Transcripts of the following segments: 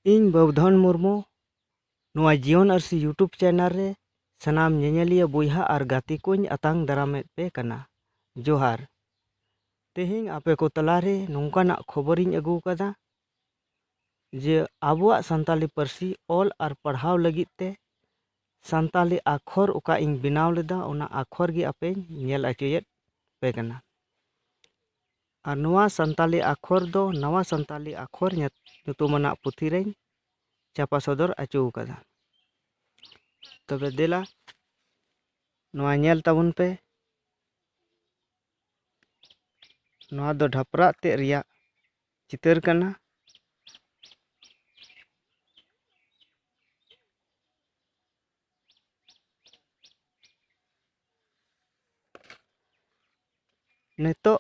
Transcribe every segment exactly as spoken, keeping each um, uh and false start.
ᱤᱧ ᱵᱟᱹᱵᱩᱫᱷᱚᱱ ᱢᱩᱨᱢᱩ, ᱱᱚᱣᱟ ᱡᱤᱭᱚᱱ ᱟᱹᱨᱥᱤ YouTube ᱪᱮᱱᱮᱞ ᱨᱮ ᱥᱟᱱᱟᱢ ᱧᱮᱧᱮᱞᱤᱭᱟᱹ ᱵᱚᱭᱦᱟ ᱟᱨ ᱜᱟᱛᱮ ᱠᱚᱧ ᱟᱛᱟᱝ ᱫᱟᱨᱟᱢᱮᱫ ᱯᱮ ᱠᱟᱱᱟ᱾ ᱡᱚᱦᱟᱨ᱾ ᱛᱮᱦᱮᱧ ᱟᱯᱮ ᱠᱚ ᱛᱟᱞᱟᱨᱮ ᱱᱚᱝᱠᱟᱱᱟᱜ ᱠᱷᱚᱵᱚᱨᱤᱧ ᱟᱹᱜᱩ ᱟᱠᱟᱫᱟ ᱡᱮ ᱟᱵᱚᱣᱟᱜ ᱥᱟᱱᱛᱟᱞᱤ ᱯᱟᱹᱨᱥᱤ ᱚᱞ ᱟᱨ ᱯᱟᱲᱦᱟᱣ ᱞᱟᱹᱜᱤᱫ ᱛᱮ ᱥᱟᱱᱛᱟᱞᱤ ᱟᱠᱷᱚᱨ ᱚᱠᱟ ᱤᱧ ᱵᱮᱱᱟᱣ ᱞᱮᱫᱟ, ᱚᱱᱟ ᱟᱠᱷᱚᱨ ᱜᱮ ᱟᱯᱮᱧ ᱧᱮᱞ ᱦᱚᱪᱚᱭᱮᱫ ᱯᱮ ᱠᱟᱱᱟ᱾ ᱟᱨ ᱱᱚᱣᱟ ᱥᱟᱱᱛᱟᱞᱤ ᱟᱠᱷᱚᱨ ᱫᱚ ᱱᱟᱣᱟ ᱥᱟᱱᱛᱟᱞᱤ ᱟᱠᱷᱚᱨ ᱧᱩᱛ-, ᱧᱩᱛᱩᱢᱟᱱᱟᱜ ᱯᱩᱛᱷᱤ ᱨᱮᱧ ᱪᱷᱟᱯᱟ ᱥᱚᱫᱚᱨ ᱦᱚᱪᱚ ᱟᱠᱟᱫᱟ᱾ ᱛᱚᱵᱮ ᱫᱮᱞᱟ, ᱱᱚᱣᱟ ᱧᱮᱞ ᱛᱟᱵᱚᱱ ᱯᱮ᱾ ᱱᱚᱣᱟ ᱫᱚ ᱰᱷᱟᱯᱨᱟᱜ ᱛᱮᱫ ᱨᱮᱭᱟᱜ ᱪᱤᱛᱟᱹᱨ ᱠᱟᱱᱟ᱾ ᱱᱤᱛᱚᱜ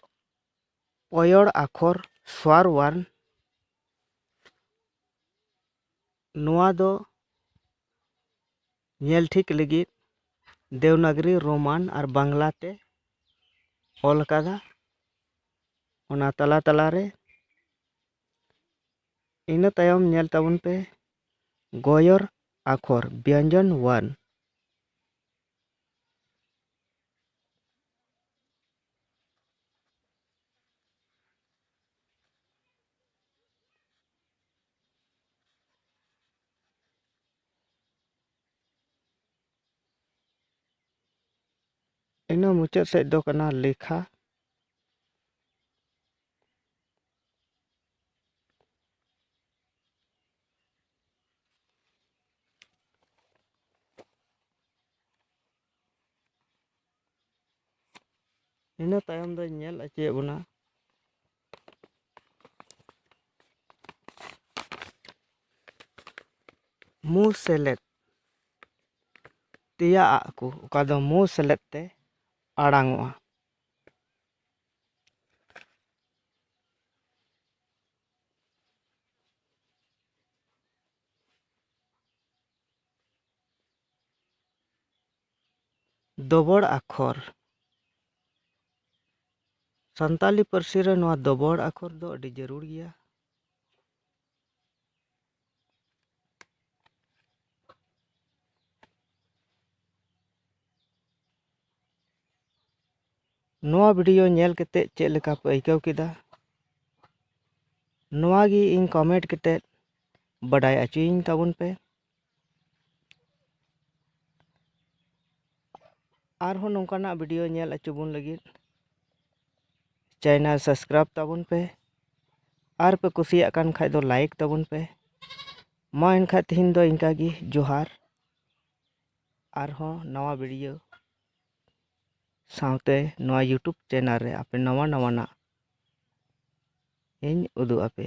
ᱚᱭᱚᱲ ᱟᱠᱷᱚᱨ ᱥᱣᱟᱨ ᱣᱟᱨᱱ, ᱱᱚᱣᱟ ᱫᱚ ᱧᱮᱞ ᱴᱷᱤᱠ ᱞᱟᱹᱜᱤᱫ ᱫᱮᱣᱱᱟᱜᱽᱨᱤ, ᱨᱳᱢᱟᱱ ᱟᱨ ᱵᱟᱝᱞᱟ ᱛᱮ ᱚᱞ ᱟᱠᱟᱫᱟ᱾ ᱚᱱᱟ ᱛᱟᱞᱟ ᱛᱟᱞᱟ ᱨᱮ, ᱤᱱᱟᱹ ᱛᱟᱭᱚᱢ ᱧᱮᱞ ᱛᱟᱵᱚᱱ ᱯᱮ ᱜᱚᱭᱚᱨ ᱟᱠᱷᱚᱨ, ᱵᱮᱧᱡᱚᱱ ᱣᱟᱨᱱ᱾ ᱤᱱᱟᱹ ᱢᱩᱪᱟᱹᱫ ᱥᱮᱫ ᱫᱚ ᱠᱟᱱᱟ ᱞᱮᱠᱷᱟ᱾ ᱤᱱᱟᱹ ᱛᱟᱭᱚᱢ ᱫᱚᱧ ᱧᱮᱞ ᱦᱚᱪᱚᱭᱮᱫ ᱵᱚᱱᱟ ᱢᱩ ᱥᱮᱞᱮᱫ, ᱛᱮᱭᱟ ᱟᱜ ᱠᱚ, ᱚᱠᱟ ᱫᱚ ᱢᱩ ᱥᱮᱞᱮᱫ ᱛᱮ ᱟᱲᱟᱝ ᱚᱜᱼᱟ᱾ ᱫᱚᱵᱚᱲ ᱟᱠᱷᱚᱨ᱾ ᱥᱟᱱᱛᱟᱞᱤ ᱯᱟᱹᱨᱥᱤ ᱨᱮ ᱱᱚᱣᱟ ᱫᱚᱵᱚᱲ ᱟᱠᱷᱚᱨ ᱫᱚ ᱟᱹᱰᱤ ᱡᱟᱹᱨᱩᱲ ᱜᱮᱭᱟ᱾ ᱱᱚᱣᱟ video ᱧᱮᱞ ᱠᱟᱛᱮ ᱪᱮᱫ ᱞᱮᱠᱟ ᱯᱮ ᱟᱹᱭᱠᱟᱹᱣ ᱠᱮᱫᱟ, ᱱᱚᱣᱟ ᱜᱮ ᱤᱧ comment ᱠᱟᱛᱮ ᱵᱟᱰᱟᱭ ᱦᱚᱪᱚᱭᱤᱧ ᱛᱟᱵᱚᱱ ᱯᱮ᱾ ᱟᱨᱦᱚᱸ ᱱᱚᱝᱠᱟᱱᱟᱜ video ᱧᱮᱞ ᱦᱚᱪᱚ ᱵᱚᱱ ᱞᱟᱹᱜᱤᱫ channel subscribe ᱛᱟᱵᱚᱱ ᱯᱮ, ᱟᱨ ᱯᱮ ᱠᱩᱥᱤᱭᱟᱜ ᱠᱟᱱ ᱠᱷᱟᱡ ᱫᱚ like ᱛᱟᱵᱚᱱ ᱯᱮ᱾ ᱢᱟ ᱮᱱᱠᱷᱟᱡ ᱛᱤᱦᱤᱧ ᱫᱚ ᱤᱱᱠᱟ ᱜᱮ, ᱡᱚᱦᱟᱨ᱾ ᱟᱨᱦᱚᱸ ᱱᱟᱣᱟ video ᱥᱟᱶᱛᱮ ᱱᱚᱣᱟ YouTube channel ᱨᱮ ᱟᱯᱮ ᱱᱟᱣᱟ ᱱᱟᱣᱟᱱᱟᱜ ᱤᱧ ᱩᱫᱩᱜ ᱟᱯᱮᱭᱟ᱾